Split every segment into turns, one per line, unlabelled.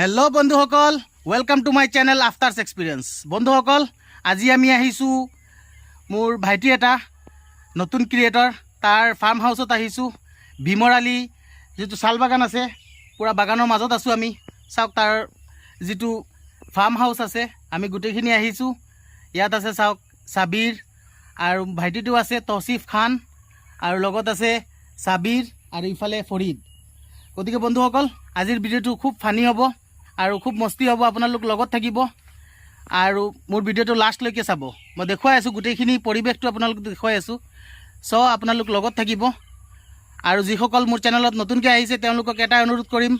Hello' বন্ধুসকল, welcome to my channel Aftars Experience। বন্ধুসকল, আজি আমি আহিছোঁ মোৰ ভাইটি এটা নতুন ক্ৰিয়েটৰ, তাৰ ফাৰ্ম হাউচত আহিছোঁ। ভীমৰ আলি যিটো শাল বাগান আছে, পূৰা বাগানৰ মাজত আছোঁ আমি। চাওক, তাৰ যিটো ফাৰ্ম হাউচ আছে, আমি গোটেইখিনি আহিছোঁ। ইয়াত আছে চাওক চাবিৰ আৰু ভাইটিটো আছে তৌচিফ খান আৰু লগত আছে চাবিৰ আৰু ইফালে ফৰিদ। গতিকে বন্ধুসকল, আজিৰ ভিডিঅ'টো খুব ফানি হ'ব আৰু খুব মস্তি হ'ব। আপোনালোক লগত থাকিব আৰু মোৰ ভিডিঅ'টো লাষ্টলৈকে চাব। মই দেখুৱাই আছোঁ, গোটেইখিনি পৰিৱেশটো আপোনালোক দেখুৱাই আছোঁ। চ' আপোনালোক লগত থাকিব আৰু যিসকল মোৰ চেনেলত নতুনকৈ আহিছে, তেওঁলোকক এটাই অনুৰোধ কৰিম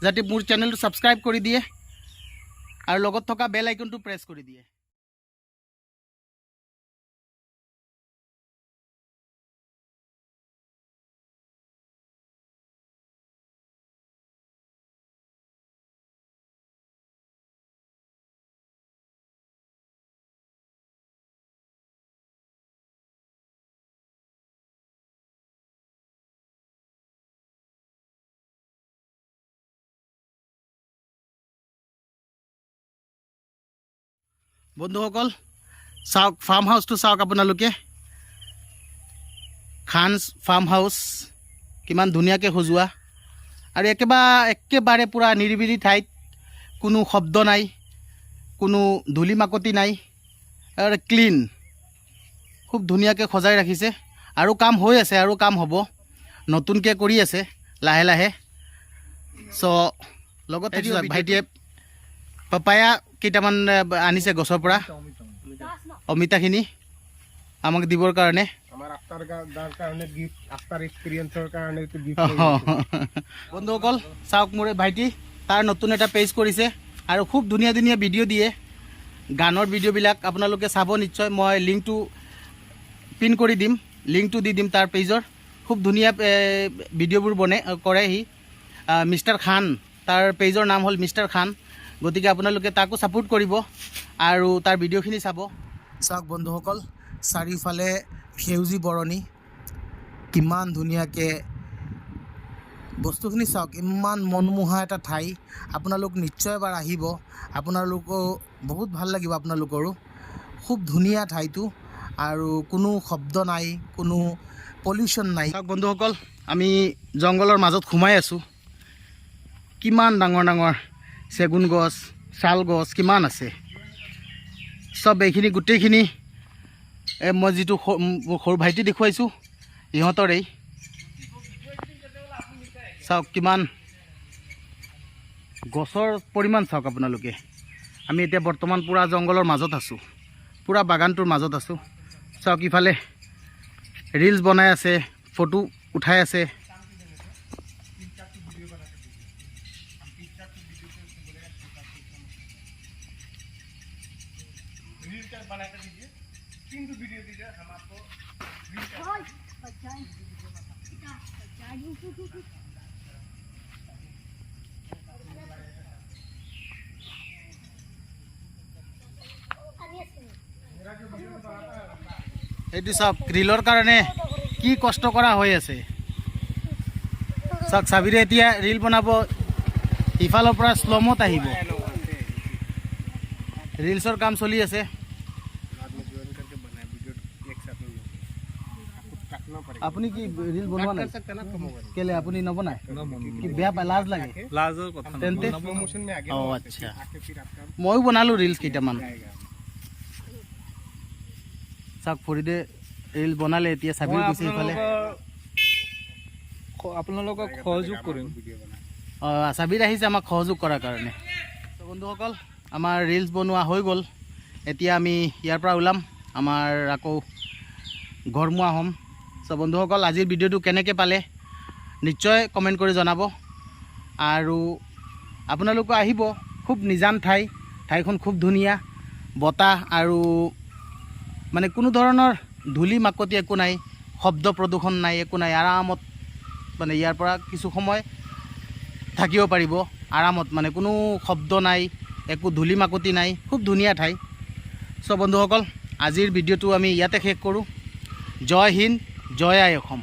যাতে মোৰ চেনেলটো ছাবস্ক্ৰাইব কৰি দিয়ে আৰু লগত থকা বেল আইকনটো প্ৰেছ কৰি দিয়ে। বন্ধুসকল, চাওক, ফাৰ্ম হাউচটো চাওক আপোনালোকে। খানছ ফাৰ্ম হাউচ কিমান ধুনীয়াকৈ সজোৱা আৰু একেবাৰে পূৰা নিৰিবিলি ঠাইত, কোনো শব্দ নাই, কোনো ধূলি মাকতি নাই, আৰু ক্লিন, খুব ধুনীয়াকৈ সজাই ৰাখিছে। আৰু কাম হৈ আছে আৰু কাম হ'ব, নতুনকৈ কৰি আছে লাহে লাহে। চ' লগত থাকিব। ভাইটিয়ে পাপায়া কেইটামান আনিছে গছৰ পৰা, অমিতাখিনি আমাক দিবৰ কাৰণে।
আমাৰ আফতাৰ দাৰ কাৰণে গিফ্ট, আফতাৰ এক্সপিৰিয়েঞ্চৰ কাৰণে এইটো গিফ্ট।
বন্ধুসকল, চাওক, মোৰ এই ভাইটি, তাৰ নতুন এটা পেজ কৰিছে আৰু খুব ধুনীয়া ধুনীয়া ভিডিঅ' দিয়ে। গানৰ ভিডিঅ'বিলাক আপোনালোকে চাব নিশ্চয়। মই লিংকটো পিন কৰি দিম, লিংকটো দি দিম তাৰ পেজৰ। খুব ধুনীয়া ভিডিঅ'বোৰ বনে কৰে সি। মিষ্টাৰ খান, তাৰ পেজৰ নাম হ'ল মিষ্টাৰ খান। গতিকে আপোনালোকে তাকো ছাপোৰ্ট কৰিব আৰু তাৰ ভিডিঅ'খিনি চাব। চাওক বন্ধুসকল, চাৰিওফালে সেউজী বৰণি, কিমান ধুনীয়াকৈ বস্তুখিনি চাওক। ইমান মনমোহা এটা ঠাই। আপোনালোক নিশ্চয় এবাৰ আহিব, আপোনালোকো বহুত ভাল লাগিব। আপোনালোকৰো খুব ধুনীয়া ঠাইটো আৰু কোনো শব্দ নাই, কোনো পলিউশ্যন নাই। চাওক বন্ধুসকল, আমি জংঘলৰ মাজত সোমাই আছোঁ। কিমান ডাঙৰ ডাঙৰ চেগুন গছ, শাল গছ কিমান আছে। চব এইখিনি গোটেইখিনি এই মই যিটো মোৰ সৰু ভাইটি দেখুৱাইছোঁ, ইহঁতৰেই। চাওক, কিমান গছৰ পৰিমাণ চাওক আপোনালোকে। আমি এতিয়া বৰ্তমান পূৰা জংঘলৰ মাজত আছোঁ, পূৰা বাগানটোৰ মাজত আছোঁ। চাওক, ইফালে ৰিলচ বনাই আছে, ফটো উঠাই আছে।
बना कर दीजिए, तीन तो वीडियो दीजिए हम आपको।
बचाएं बचाएं।
এইটো চাওক, ৰিলৰ কাৰণে কি কষ্ট কৰা হৈ আছে চাওক। চাবিৰে এতিয়া ৰিল বনাব, ইফালৰ পৰা শ্ল'মত আহিব। ৰিলচৰ কাম চলি আছে।
बाद में ज्वाइन करके बनाए वीडियो, एक साथ में आपको काटना पड़ेगा।
আপুনি কি ৰিল বনোৱা নাই?
कर सकते ना तुम मोबाइल।
কেলে আপুনি নবনায়? কি বেয়া পায়, লাজ লাগে?
লাজৰ কথা।
তেন্তে
स्लो मोशन में आगे
ओ,
ना,
अच्छा।
आके फिर आपका
ময়ো বনালোঁ ৰিলচ কেইটামান।
जाएगा।
চাওক, ফৰিদে ৰিল বনালে, এতিয়া চাবিও
মই
গৈছে ইফালে।
আপোনালোকক সহযোগ কৰিম।
वीडियो बना।
অঁ, চাবিৰ আহিছে আমাক সহযোগ কৰাৰ কাৰণে। তো বন্ধুসকল, আমাৰ ৰিলচ বনোৱা হৈ গ'ল। এতিয়া আমি ইয়াৰ পৰা ওলাম, আমাৰ আকৌ ঘৰমুৱা হ'ম। চ' বন্ধুসকল, আজিৰ ভিডিঅ'টো কেনেকৈ পালে নিশ্চয় কমেণ্ট কৰি জনাব আৰু আপোনালোকো আহিব। খুব নিজান ঠাই, ঠাইখন খুব ধুনীয়া, বতাহ আৰু মানে কোনো ধৰণৰ ধূলি মাকতি একো নাই, শব্দ প্ৰদূষণ নাই, একো নাই। আৰামত মানে ইয়াৰ পৰা কিছু সময় থাকিব পাৰিব আৰামত, মানে কোনো শব্দ নাই, একো ধূলি মাকতি নাই, খুব ধুনীয়া ঠাই। চ' বন্ধুসকল, আজিৰ ভিডিঅ'টো আমি ইয়াতে শেষ কৰোঁ। জয় হিন্দ, জয় আই অসম।